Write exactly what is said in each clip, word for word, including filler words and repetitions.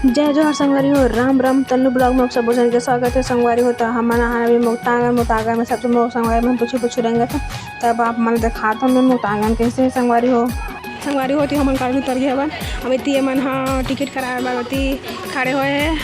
जय जोहार संगवारी हो, राम राम। तन्नू vlog में आप सबो झन के स्वागत हे संगवारी हो। त हमन आहान अभी मुक्तांगन, मुक्तांगन में सबसे मोर संगवारी मन पूछू पूछू रेंगत हे, तब आप मन देखात हन मैं मुक्तांगन कैसे हे संगवारी हो। संगवारी हो, ती हमन गाड़ी उतर गे हवन। अब एती ये मन ह टिकट कराए बर ओती खड़े होए हे।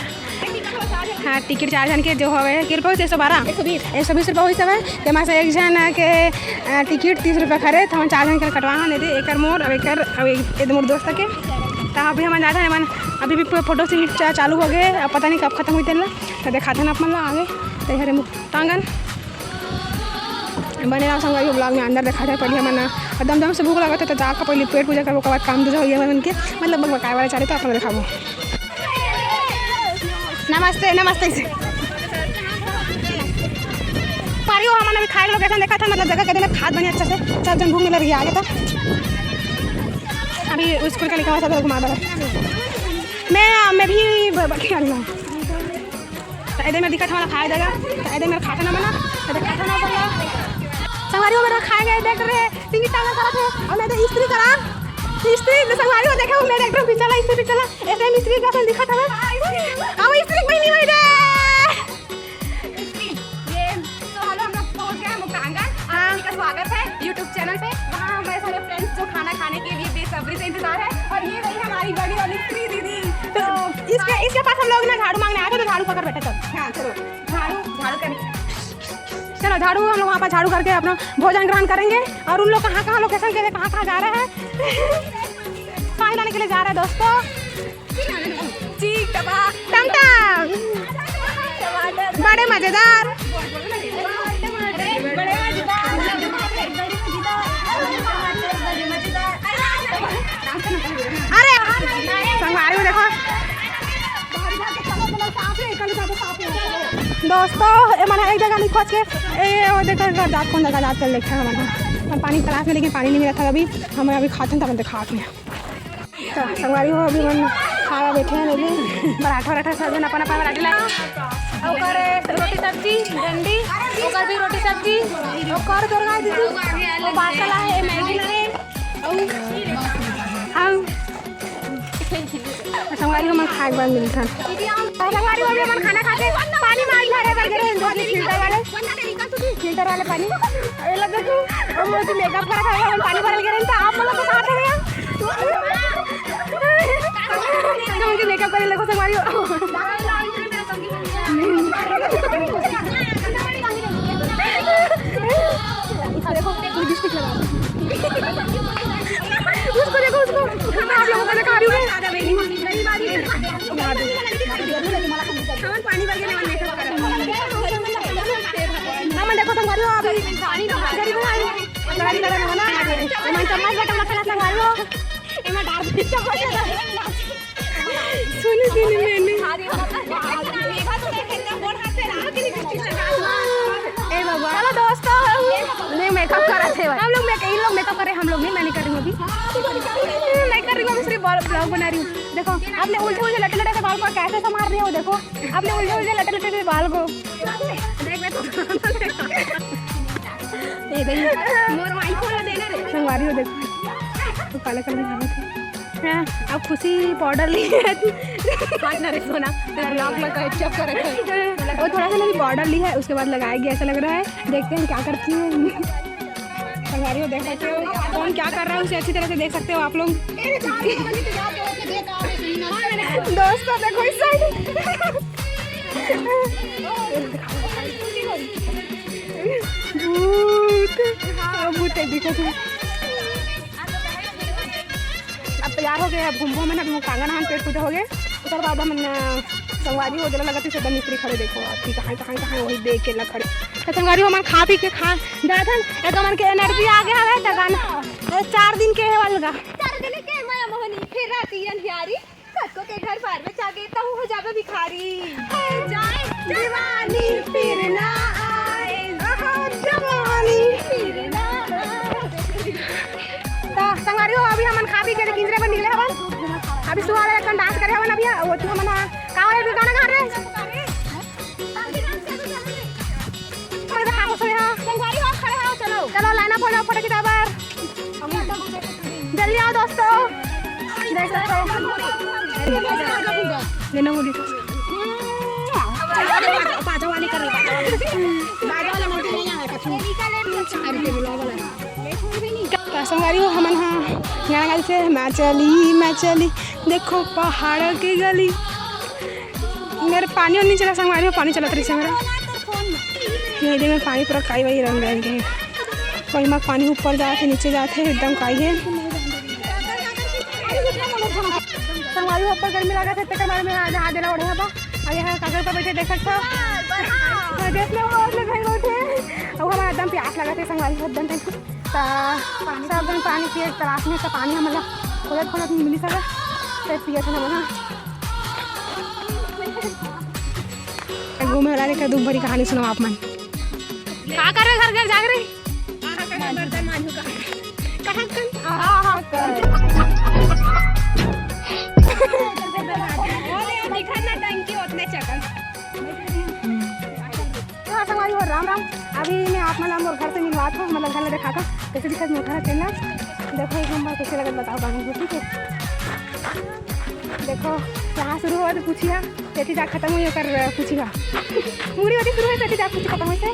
हाँ, टिकट चार झन के जो हवे, के रुपया होथे? एक सौ बारह। एक सौ बीस। एक सौ बीस रुपया होइस हवे। तेमा से एक झन के, अ, टिकट तीस रुपया खरे, त हमन चार झन के कटवा हन। एदे एकर मोर, अब एकर, अब ए-, एदे मोर दोस्त के। त अभी हमन जात हन, हमन अभी भी photo shoot चा-, चालू हो गे, अब पता नहीं कब खत्म होई तेन ला। त देखात हन आप मन ला आगे। त हरे मुक्तांगन। बने रहो संगवारी हो vlog में, अंदर देखात हन। पहले हमन, अ, दम दम से भूख लगत हे, त जाके पहले पेट पूजा करबो, ओकर बाद काम दूजा होई हमन के, मतलब बकबकाए वाला चालू, त आप मन देखाबो। नमस्ते, नमस्ते। पारी हो, हमन अभी खाए के location देखत हन, मतलब जगह के देने खात बनी अच्छा से, सब झन भूख में लग गया आगे तो। अभी स्कूल का लिखा हुआ सब घुमा दो। मैं, मैं भी ब-, बैठी आ रही हूँ। त एदे में दिखत हमारा खाए जगह, त एदे में खात हन हमन, त एदे खात हन हमन। संगवारी हो, मेरा खाए गए देख रहे, टिंगी टांगा करत हे, अउ मैं इस्त्री करा, इस्त्री, संगवारी हो, देखे वो मेरे एकदम पिछला, इस्त्री पिछला, एदे में इस्त्री का दिखत हवे। अब इस्त्री बहिनी होई रे। ये तो हेलो, हम लोग पहुंच गए हैं मुक्तांगन। आप हाँ। सभी का स्वागत है YouTube channel पे। वहाँ हमारे सारे friends जो खाना खाने के लिए बेसब्री से इंतजार है, और ये रही हमारी बड़ी वाली इस्त्री दीदी। तो इसके, इसके पास हम लोग ना झाड़ू मांगने आए थे, तो झाड़ू पकड़ बैठे सब। हाँ, चलो, झाड़ू, झाड़ू करने। चलो, झाड़ू, हम लोग वहाँ पर झाड़ू करके अपना भोजन ग्रहण करेंगे, और उन लोग कहाँ कहाँ location के लिए कहाँ कहाँ जा रहे हैं। पानी लाने के लिए जा रहे हैं दोस्तों। चीक टपा। टम टम। बड़े मजेदार। अरे, संगवारी हो देखो। दोस्तों, ए मन एक जगह नहीं खोज के, ए, वो देखो, इधर जात, कौन जगह जात कर लेते हैं हमारे। हम पानी तलाश में, लेकिन पानी नहीं मिला था अभी। हम अभी खाते हैं, तब दिखाते हैं। तो संगवारी हो, अभी मन खावा बैठे हैं, लेकिन पराठा वराठा सब जन अपन अपन पराठा ला, ओकर रोटी सब्जी, डंडी, ओकर भी रोटी सब्जी, ओकर दुर्गा दीदी, वो बासा ला है, मैगी ला है, अउ, अउ संगवारी हो, मन खाए के बाद मिलथन। संगवारी हो, अभी हमन खाना खा के पानी मार भरे बर गे रहेन, जो कि filter वाले, filter वाले पानी। ए, लगा तू, हम लोग makeup करा था, हम पानी भरल गे रहेन, त आप लोग के साथ है भैया। तो उनके makeup करे लगो संगवारी हो। इसको देखो, lipstick लगा। उसको देखो, उसको। मैं आप लोगों को दिखा रही हूँ। हम पानी भर के लेवन नहीं सकते। हम देखो, संगवारी हो, अभी पानी तो भर गरीब है। लड़ा, लड़ा, लड़ा, लड़ा। हम चम्मच बटन रखना, संगवारी हो। एमा डाल दे, चम्मच। सुनी, सुनी, मैंने। ए बाबा। चलो दोस्तों, नहीं, makeup कर रहे थे भाई। हम लोग make-, इन लोग makeup कर रहे हैं, हम लोग नहीं, मैं नहीं कर रही हूँ अभी। मैं कर रही हूँ, अभी सिर्फ vlog बना रही हूँ। देखो, आपने उल्टे उल्टे लटे लटे से बाल को कैसे संभाल रही हो, देखो, आपने उल्टे उल्टे लटे लटे से बाल को। देख, मैं तो ये देख, मोर माई को देना रे। संगवारी हो, देखो, तो काला काला दिखा रहे थे। हाँ, अब खुशी पाउडर ली है। हाथ ना रे सोना, तेरा vlog में कैचअप करे थे। वो थोड़ा सा ना भी पाउडर ली है, उसके बाद लगाएगी, ऐसा लग रहा है। देखते हैं क्या करती है। संगवारी हो, देख सकते हो कौन क्या कर रहा है, उसे अच्छी तरह से देख सकते हो आप लोग। दोस्तों, देखो इस side। भूत, हाँ, भूत है, दिखा था। अब तैयार हो गए, अब घूमबो हमन, अब कांगन हन, पेट पूजा हो गए, ओकर बाद हमन, अ, संगवारी हो, जेला लगत हे, एकदम मिस्त्री खड़े, देखो, अति कहाँ, कहाँ, कहाँ, वही देख के ला खड़े। तो संगवारी हो, हमन खा पी के खा जात हन, एक हमन के energy आ गया है, त गाना, अ, चार दिन के हे वाला गा। चार दिन के माया मोहनी, फिर राती अंधियारी, कतको के घर बार में जागे, तहु हो जाबे भिखारी। हो जाए जवानी फिर ना आए, हो जवानी फिर ना आए। त संगवारी हो, अभी हमन खा पी के किंजरे बर निकले हवन। अभी सुहाना एक ठन dance करे हवन। अभी वो तू हमन का वाला भी गाना गा रहे। अरे, खा बस रहे हो। संगवारी हो, खड़े हो, चलो। चलो, line up हो जाओ, फोटो खिंचाओ बार। जल्दी आओ दोस्तों। देख सकते हो। लेना बोली तो। बाजा वाले कर रही, बाजा वाले। बाजा वाला मोटी नहीं आया, कछु। अरे, ये बुलाओ वाला। तो संगवारी हो, हमन हा गाना गाइसे, मैं चली, मैं चली, देखो पहाड़ की गली। मेरे पानी नहीं चला संगवारी हो, पानी चलत रहिसे मेरा। ये दे में पानी पूरा काई वाई रंग रंग के। कोई मा पानी ऊपर जात हे, नीचे जात हे, एकदम काई हे। संगवारी हो, ऊपर गर्मी लागत हे, तेकर मारे में आज हाथ देला ओढ़े हबा। अउ यहाँ काकर पर बैठे देख सकथव। हाँ, देख लो, और लोग भाई बैठे। अउ हमारा एकदम प्यास लागत हे संगवारी हो, एकदम। त सब झन पानी पिए के तलाश में, त पानी हमन ला खोजत खोजत मिलिस हवय, त पियत हन हमन ह। घूमे वाला लेकर दुख भरी कहानी सुनाओ आप मन। का कर रहे घर घर जाग रही? कहाँ कर? दिखा ना टंकी उतने चकन। तो हाँ संगवारी हो, राम राम। अभी मैं आप मन ला मोर घर से मिलवात हूँ, मतलब घर ला देखात हूँ, कैसे दिखत मोर घर तेला। देखो एक नंबर कैसे लगत बताओ बाबू, ठीक है। देखो यहाँ शुरू हुआ तो पूछिया, तेती जा खत्म हुई ओकर पूछिया। मुड़ी होती शुरू हुई तेती जा पूछी खत्म हुई से।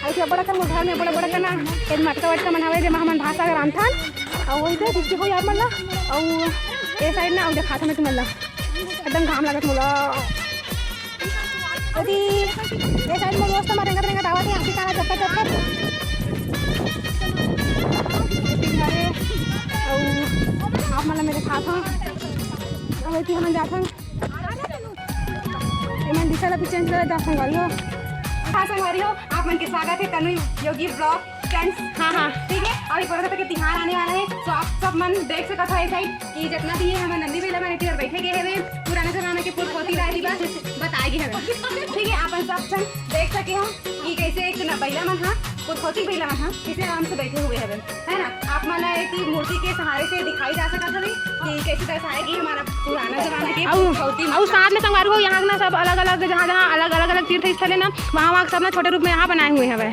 अउ बड़ा कर मोर घर में बड़ा बड़ा करना एक मटका वटका मन हवे जेमा हमन भात साग रांधथन। अउ वही से दिखती होई आप मन ला। अउ ए साइड ना अउ देखात हमें तुमन ला। एकदम घाम लागत मोला। अभी ये साइड में दोस्त हमारे रेंगत रेंगत आवत हे, आंटी तारा चप्पल चप्पल। अउ आप मन ला मेरे खात हन। अब एती हमन जाथन। एमन दिशा ला भी चेंज करे जा संगवारी हो। हाँ संगवारी हो, आप मन के स्वागत है तनु योगी ब्लॉग फ्रेंड्स। हाँ, हाँ। ठीक है, अभी पता था कि तिहार आने वाला है, तो आप सब मन देख सकत हो ऐसा ही कि जितना भी ये हमारे नंदी बेला मन एती बर बैठे गए हवे, पुराना जमाना के पुरखौती राय रिवाज बताए गए हवे। ठीक है, आप मन सब झन देख सके हो कि कैसे एक न बैला मन हा, पुरखौती बैला मन हा, कैसे आराम से बैठे हुए हवे, है ना। आप मन ला एती मूर्ति के सहारे से दिखाई जा सकत हवे कि कैसे दर्शाए गए हमारा पुराना जमाना के अउ, पुरखौती मन अउ हा। साथ में संगवारी हो, यहाँ ना सब अलग-अलग, जहाँ-जहाँ अलग-अलग, अलग तीर्थ स्थल है ना, वहाँ-वहाँ सब ना छोटे रूप में यहाँ बनाए हुए हवे।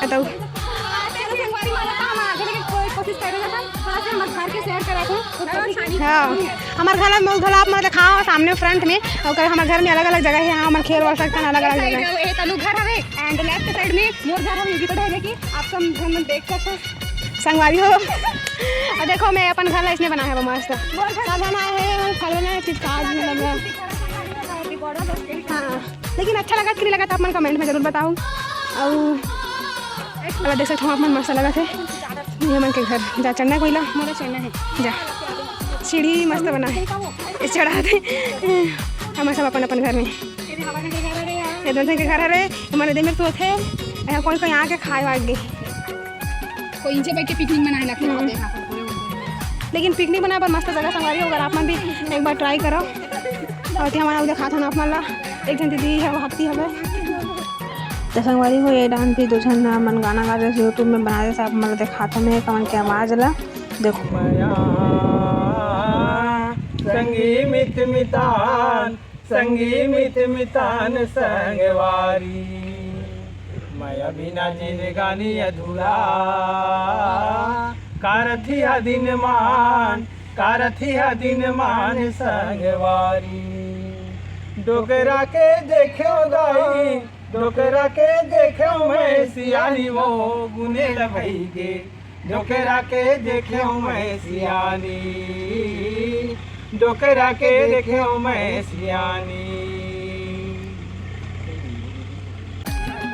बताओ। हाँ, संगवारी मन ला तो हम आगे लेके कोई कोशिश कर रहे थे, थोड़ा सा हम घर के share करे थे। हाँ, हमारे घर में, घर आप मतलब, हाँ, सामने front में, और हमारे घर में अलग-अलग जगह है, यहाँ हमारे खेल बोल सकते हैं, अलग-अलग जगह। ये तनु घर हवे and left side में मोर घर हवे, ये भी तो है कि आप सब झन मन देख सकते हैं। संगवारी हो, अब देखो मैं अपन घर ला इसने बनाया है मस्त। सब बनाए है, फल बनाए, चिपका दिए लग रहा। हाँ, लेकिन अच्छा लगा कि नहीं लगा तो आप मन comment में जरूर बताओ। अउ वाला देख सकते हो आप मन, मस्त लगा थे। ये मन के घर जा चढ़ना है कोई ला? मोला चढ़ना है। जा, सीढ़ी मस्त बना है, ये चढ़ा दे। हम सब अपन अपन घर में, ये दोनों के घर हरे, ये मन दे मेरे तो थे, यहाँ कोई कोई आके खाए वाए गे। कोई नीचे बैठ के पिकनिक मनाए लगथे, हम्म। देखा। लेकिन पिकनिक बनाए बर मस्त जगह संगवारी हो, अगर आप मन भी एक बार try करो। अउ ते हमन उधर खाथन आप मन ला, एक झन दीदी है, वो हफ्ती हवे। त संगवारी हो, ये डांस भी दो झन मन गाना गा रहे, YouTube में बना रहे, आप मन ला देखाथन मैं कमन के आवाज ला। देखो। मया संगी मित मितान, संगी मित मितान संगवारी, मया बिना जिनगानी अधूरा। कारथी हा दिन मान, कारथी हा दिन मान संगवारी। डोकरा के देख्यो दाई, डोकरा के देख्यो मैं सियानी वो गुने लभई गे। डोकरा के देख्यो मैं सियानी, डोकरा के देख्यो मैं सियानी।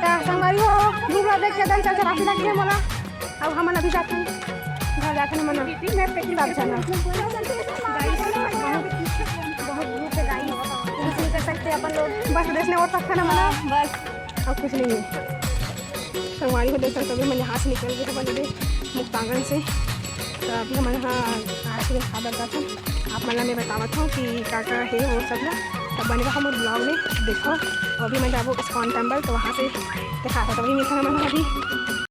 त संगवारी हो, धूप ला देख के एकदम चल चलासी लग गए मोला। अब हमन अभी जाथन घर, जाथन हमन अभी मैं पेटी बाप जाना। बहुत धूप है guys, कुछ नहीं कर सकते अपन लोग, बस देश ने और तक खाना बना बस, और कुछ नहीं है। संगवारी हो, देख सकते हो, अभी मैं यहाँ से निकल गई हूँ बने मुक्तांगन से। तो अभी हमन यहाँ आइसक्रीम खा बर जाथन। आप मन ला मैं बतावत हूँ कि का का है वो सब ला। तब बने रहा मोर vlog में, देखो। अभी मैं जाबो ISKCON temple, तो वहाँ से देखा था, तो वही मिलता हमन अभी।